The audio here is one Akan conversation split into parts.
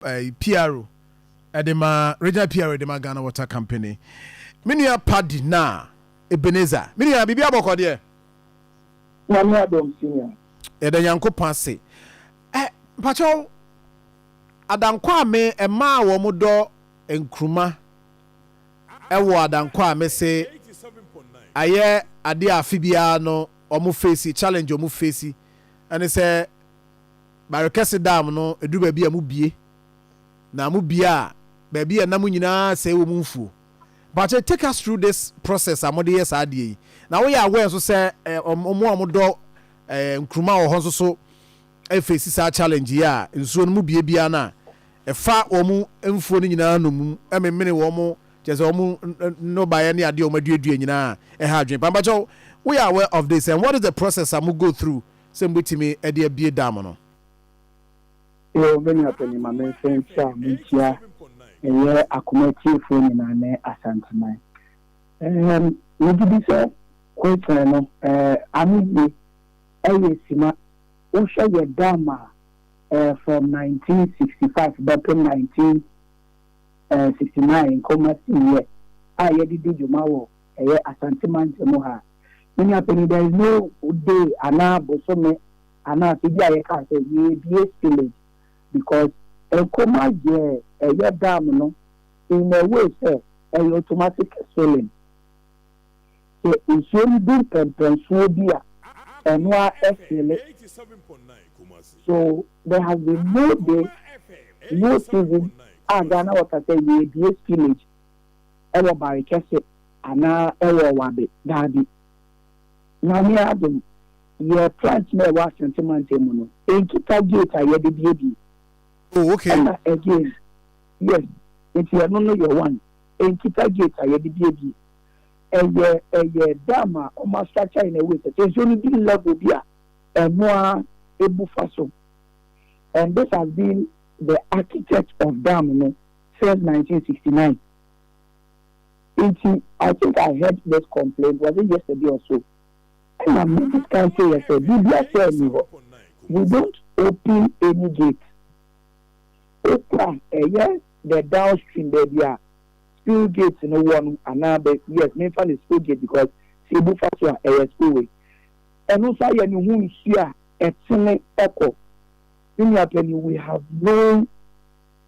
PRO ɛde ma regional PRO de ma Ghana Water Company, me nua Paddy na Ebenezer, me nua, biribi abɔkɔ deɛ? Nyame adom, senior. Yɛda Nyankopɔn ase. Ɛ mpakyɛw, Adankɔ a me mmaa a wɔn dɔ nkuruma ɛwɔ Adankɔ a me se ayɛ adeɛ a afe biara no wɔn face challenge, wɔn face ɛne sɛ Barekɛse Dam no eduru baabi a mu bie na mu bie a baabi a nam nyinaa sɛe wɔ mu mfuo. Mpakyɛ, take us through this process a mode yɛ saa adeɛ yi, na woyɛ aware nso sɛ ɔmo a wɔdɔ nkuruma wɔ hɔ nso so ɛfɛsi saa challenge yi a nsuo no mu bie biara no a ɛfa wɔn mfuo no nyinaa no mu ɛmemene wɔn, kyerɛ sɛ wɔn nnɔbaeɛ ne adeɛ a wɔn aduadua nyinaa ɛha adwene pa. Mpakyɛw, woyɛ aware of this, and what is the process a mo go through sɛ mobɛtumi ɛde abie dam no? Yo, me nua panyin, ma memfa nkyia a menkyia ɛyɛ Akoma atiefoɔ nyinaa ne Asanteman. Megye di sɛ question no ano yie ɛyɛ sima. Wohwɛ yɛ dam a from 1965 bɛpem 1969 nkɔma siiɛ a yɛde di dwuma wɔ ɛyɛ Asanteman mu ha. Me nua panyin, there is no day anaa bosome anaa afe bi a yɛka sɛ yɛbie spillage, because nkɔma yɛ ɛyɛ dam no in a way sɛ ɛyɛ automatic spilling, sɛ nsuo no bi mpɛmpɛnsuo bi a ɛno a ɛfill. So there has been no day, no season a Ghana Water sɛ yɛbie spillage ɛwɔ Barekɛse anaa ɛwɔ Ɔwabe. Daabi. Nyame adom, yɛ plant na ɛwɔ Asantemantam mu no nkita gate a yɛde biebie. Ɛna again, yes, nti ɛno no yɛ one, nkita gate a yɛde biebie. Ɛyɛ dam a ɔma structure in a way sɛ nsuo no di level bi a ɛno a ebu fa so, and this has been the architect of dam no since 1969. Nti I think I heard this complaint, was it yesterday or so, ɛna me kan say yɛ sɛ biribi asɛ ɛni hɔ. We don't open any gate. Okura ɛyɛ the downstream baabi a spill gate no wɔ no anaa bɛ, yes, mefa ne spill gate, because sɛ ebu fa so a ɛyɛ spillway. Ɛno nso ayɛ ne ho nsuo a ɛtene ɛkɔ. Ne nua panyin, we have no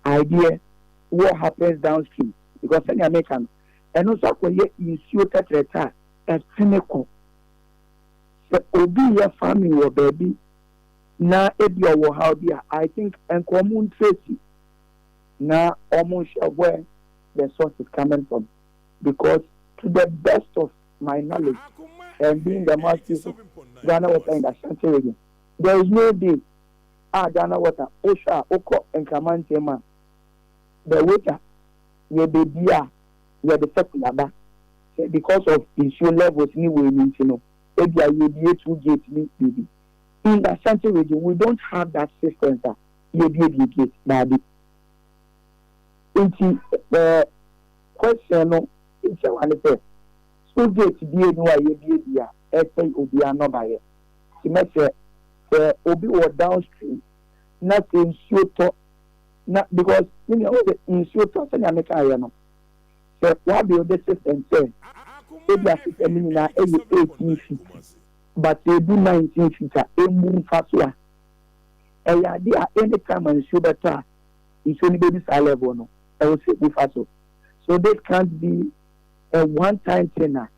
idea what happens downstream, because sɛnea meka no, ɛno nso akɔyɛ nsuo tɛtrɛtɛ a ɛtene kɔ. Sɛ obi yɛ farming wɔ baabi na ebi ɔwɔ ha bi a, I think nkɔmɔ ntrace na ɔmo nhwɛ where the source is coming from, because to the best of my knowledge and being the mouthpiece of Ghana Water in the Ashanti Region, there is no day a Ghana Water ohwɛ a okɔ Nkramantam a the water yɛ beebi a yɛde circular ba sɛ because of nsuo levels ni wɔ eni nti no ebi a yɛbie two gate ni biribi. In the Ashanti Region, we don't have that system a yɛbiebie gate baabi. Nti question no nkyɛn wa ne sɛ school gate bie no a yɛbiebie a ɛsɛ obiara nɔbayɛ ti mɛsɛ sɛ obi wɔ downstream na sɛ nsuo tɔ na, because ne nea wɔsɛ nsuo tɔ, sɛnea meka yɛ no sɛ wabuild the system sɛ ebi a system no nyinaa ɛyɛ 18 feet, but edu 19 feet a emu nfa so a ɛyɛ ade a anytime a nsuo bɛtɔ a nsuo no bɛbi saa level no ɛwɔ sɛ ebu fa so. So this can't be a one time thing a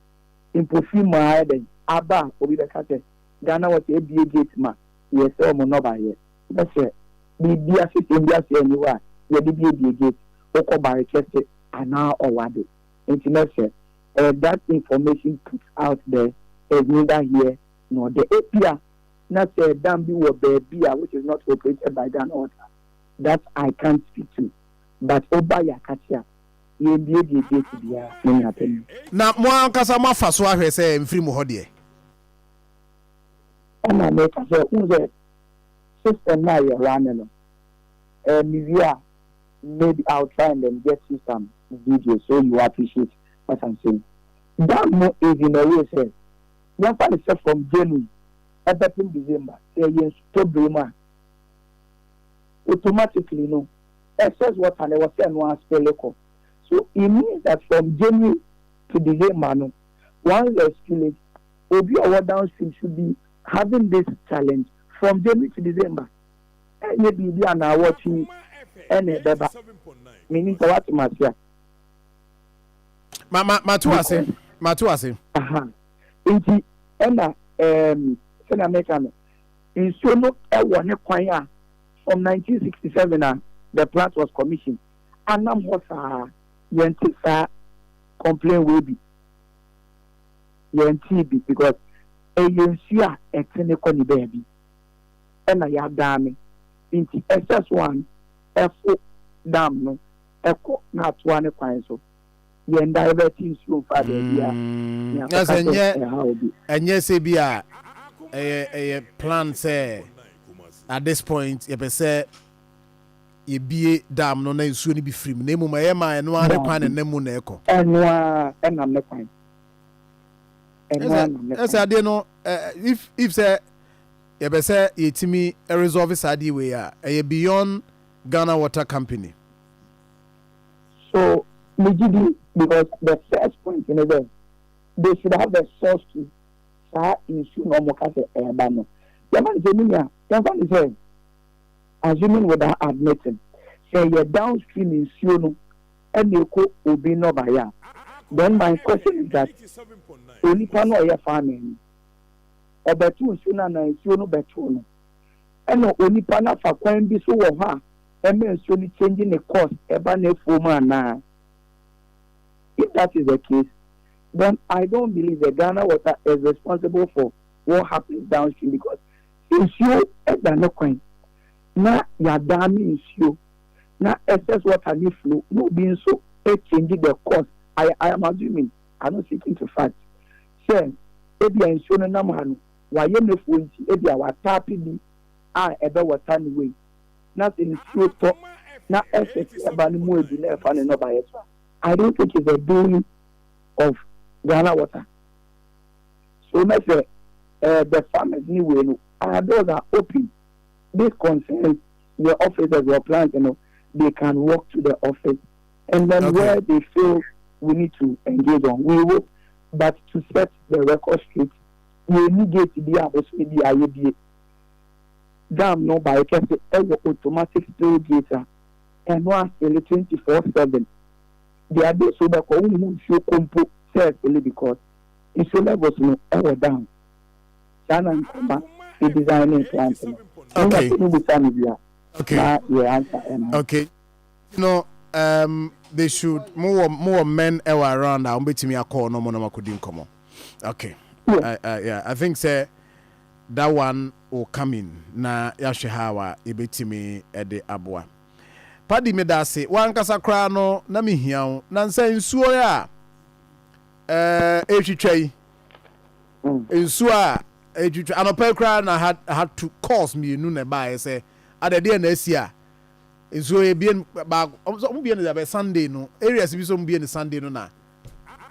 mpofi mu ayɛ dɛ aba a obi bɛka sɛ Ghana Water ebie gate ma yɛsɛ ɔmo nɔba yɛ bɛsɛ biribi system bi ase ɛni hɔ a yɛde biebie gate wokɔ Barekɛse anaa Ɔwade. Nti mɛsɛ that information put out there is neither here nor there. Ebia na sɛ dam bi wɔ baabi a which is not operated by Ghana Water, that I can't speak to, but ɔba yɛ akakye a yɛbiebie gate biara ne nyina pɛ mu. Na mo ankasa mo afa so ahwɛ sɛ mfiri mu hɔ deɛ? Ɛna meka sɛ n sɛ system na yɛ run no mewie a, maybe I'll try and then get you some video so you appreciate what I'm saying. Dam no is in a way sɛ yɛmfa ne sɛ from January ɛbɛpem December, sɛ yɛ nsutɔ bere mu a, automatically no Excess water no, ɛwɔ sɛ ɛno ara spill kɔ. So it means that from January to December no, once there is spillage, obi a ɔwɔ downstream should be having this challenge from January to December. Ɛnyɛ biribi a naawɔtwe yi ɛna ɛbɛba. Menim sɛ woate me ase a. Ma ma mate wo ase. Mate wo ase. Aha. Nti ɛna ɛɛm sɛnea meka no, nsuo no ɛwɔ ne kwan a from 1967 a the plant was commissioned anam hɔ saa, yɛnte saa complain wei bi, yɛntee bi because ɛyɛ nsuo a ɛtene kɔ ne baabi ɛna yɛadame nti excess one ɛfo dam no ɛkɔ na atoa ne kwan so, yɛn divert nsuo mfa baabi a nea akɔka sɛ ɛha obi. Ɛnyɛ sɛ bi a ɛyɛ plan sɛ at this point yɛpɛ sɛ yɛbie dam no na nsuo no bi firi mu, na mmom ɛyɛ ma ɛno ara ne kwan na ɛnam mu na ɛkɔ. Ɛno ara ɛnam ne kwan. Ɛno ara nam ne kwan. Ɛsɛ adeɛ no, if sɛ yɛpɛ sɛ yɛtumi resolve saa adeɛ wei a, ɛyɛ beyond Ghana Water Company. So megye di because the first point ne dɛ they should have a source to saa nsuo na wɔn ka sɛ ɛreba no. Yɛmfa no sɛ me nua, yɛmfa no sɛ assuming without admitting sɛ yɛ downstream nsuo no ɛna ɛkɔ obi nnɔbaeɛ a, then my question is that onipa no a ɔyɛ farming no, ɔbɛto nsuo no anaa nsuo no bɛto no, ɛna onipa no afa kwan bi so wɔ hɔ a ɛma nsuo no change ne course ɛba n'afuo mu anaa? If that is the case, then I don't believe that Ghana Water is responsible for what happens downstream because nsuo ɛda ne kwan na yɛadame nsuo na excess water ne flow na obi nso change the course. I am assuming, I'm not speaking to fact, sɛ ebia nsuo no nam ha no, wayɛ n'afuo nti ebia watap bi a ɛbɛ water ne wei, na sɛ nsuo tɔ na excess ɛba no mu edu na ɛfa ne nnɔbaeɛ so a, I don't think it's a doing of Ghana Water. So mɛsɛ the farmers ne wei no, our doors are open. This concerns the officers or plant no, they can walk to the office and then where they feel we need to engage on, we will. But to set the record straight, yɛnni gate bi a bosome bi a yɛbie dam no by kɛse, ɛwɔ automatic spill gate a ɛno aspill 24/7. De ade so bɛkɔ, wohu nsuo kompo sɛ ɛspill because nsuo levels no ɛwɔ down. Saa na nkɔma yɛ designing plant no. Nna sɛ busa no bi a na yɛ answer ɛno. Okay, no, they should mo wɔ men ɛwɔ around a wɔbɛtumi akɔ no mo na makɔdi nkɔmmɔ. Okay. Yeah. Yeah, I think sɛ that one will come in na yɛahwɛ how a yɛbɛtumi ɛde aboa. Padi, meda ase. Wankasa koraa no na mehia wo na nsa nsuo a ɛretwitwa yi, nsuo a ɛretwitwa anɔpa yi koraa na ha tu calls mmienu na ɛbaeɛ sɛ adadeɛ na asi a nsuo ebien baako, ɔmo bie no abɛ Sunday no, areas bi so ɔmo bie no Sunday no na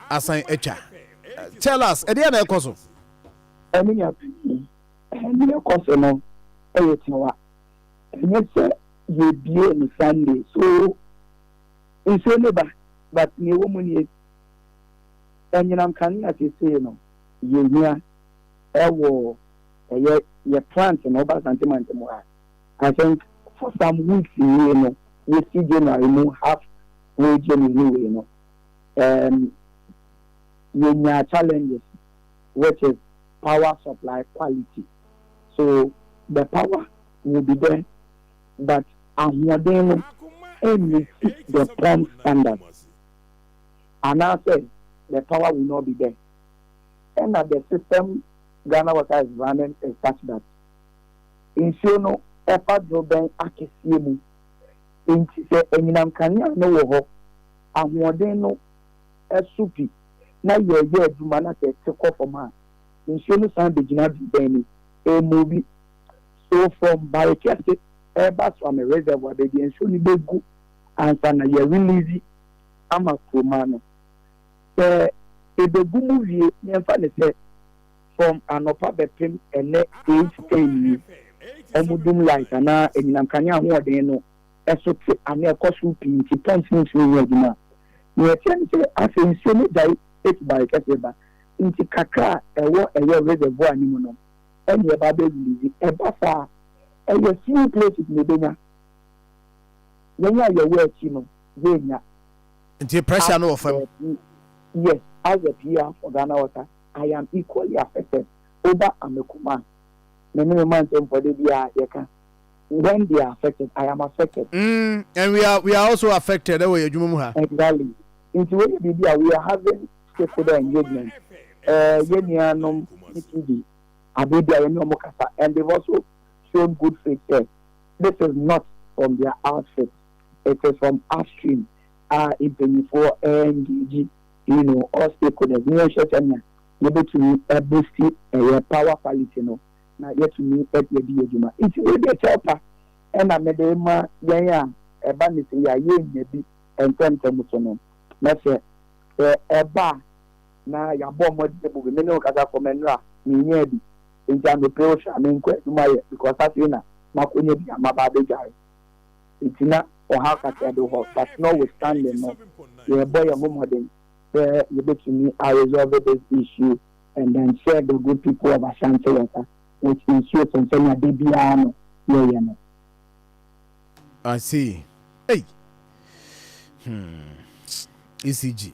asan atwa. Tell us, ɛdeɛ na ɛkɔ so. Ɛne nea panyin ɛne ɛkɔ so no ɛyɛ tiwa. Ɛnyɛ sɛ yɛbie no Sunday so nsuo ne ba, but nea ɛwɔ mu nie, ɛnyinam kanea sesei no yɛhia ɛwɔ ɛyɛ yɛ plant no ɔba Asantemantam mu ha. I think for some weeks nie no, yɛsi January mu, half way January wei no, yɛnya challenges, which is power supply quality. So the power will be there, but ahoɔden no ɛmmeet the pump standard anaasɛ the power will not be there. Ɛna the system Ghana Water is running is such that nsuo no ɛfa dorobɛn akɛseɛ mu, nti sɛ anyinam kanea no wɔ hɔ, ahoɔden no ɛso pi na yɛyɛ adwuma na sɛ ɛte kɔ fam a, nsuo no san bɛgyina dorobɛn mu emu bi. So from Barekɛse ɛreba Suame Reservoir, baabi a nsuo no bɛgu ansa na yɛ release ama kuroma no, sɛ ebegu mu wie, yɛmfa ne sɛ from anɔpa bɛpem ɛnɛ 8:10 yi, ɔmo dum light anaa anyinam kanea ahoɔden no. ɛso te anaa ɛkɔ soro pii nti pumps no ntumi nyɛ adwuma a, nea ɛteɛ ne sɛ afei nsuo no gyae efi bare kɛseɛ ba nti kakra a ɛwɔ ɛyɛ reservoir no mu no ɛna ɛba abɛ release. Ɛba saa a, ɛyɛ few places na ɛbɛnya. Yɛn a yɛwɔ akyi no yɛnnya. Nti pressure no wɔ fam. Yes, as the PR for Ghana Water, I am equally affected over Amekuma. Me ne me mankyɛmfoɔ da biara yɛka when they are affected, I am affected. And we are also affected ɛwɔ yɛ adwuma mu ha. Exactly. Nti wei yɛ biribi a we are having stakeholder engagement. Yɛn nuanom ECG abere bi a yɛne wɔn kasa and they've also shown good faith sɛ this is not from their outfit, it is from upstream a mpanyinfoɔ engage all stakeholders ne yɛnhwɛ sɛnea yɛbɛtumi boost ɛyɛ power quality no na yɛtumi ɛde adi adwuma. Nti wei deɛ, kyɛw pa ɛna mede ma yɛn a ɛba ne sɛ yɛ a yɛnya bi ntɛmntɛm so no, na sɛ ɛba a na yɛabɔ mmɔden bu bi. Me ne wo kasa fam nnora menyɛ bi nti anɔpɛ wohwɛ a menkɔ adwuma yɛ because afei na makɔnya bi a maba abɛdware nti na ɔhaw kakra bi hɔ, but notwithstanding no, yɛbɔ yɛn ho mmɔden sɛ yɛbɛtumi a resolve this issue and then serve the good people of Ashanti Water with nsuo sɛnsɛn ade biara no yɛyɛ no. I see. Hey. ECG.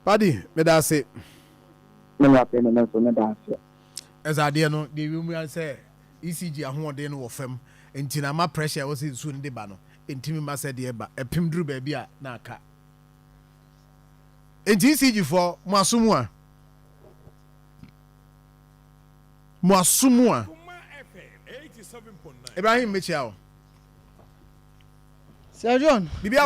Paddy, meda ase. Me nua pɛ ne nso meda ase. Ɛsɛ adeɛ no deɛ ebi mu sɛ ECG ahoɔden no wɔ fam nti na ama pressure a ɛwɔ sɛ nsuo no de ba no ntumi ma sɛ deɛ ba ɛpem duru baabi a na aka. Nti ECG foɔ, mo aso mu a, mo aso mu a. Ibrahim, mekyia o. Sir John. Biribi aba.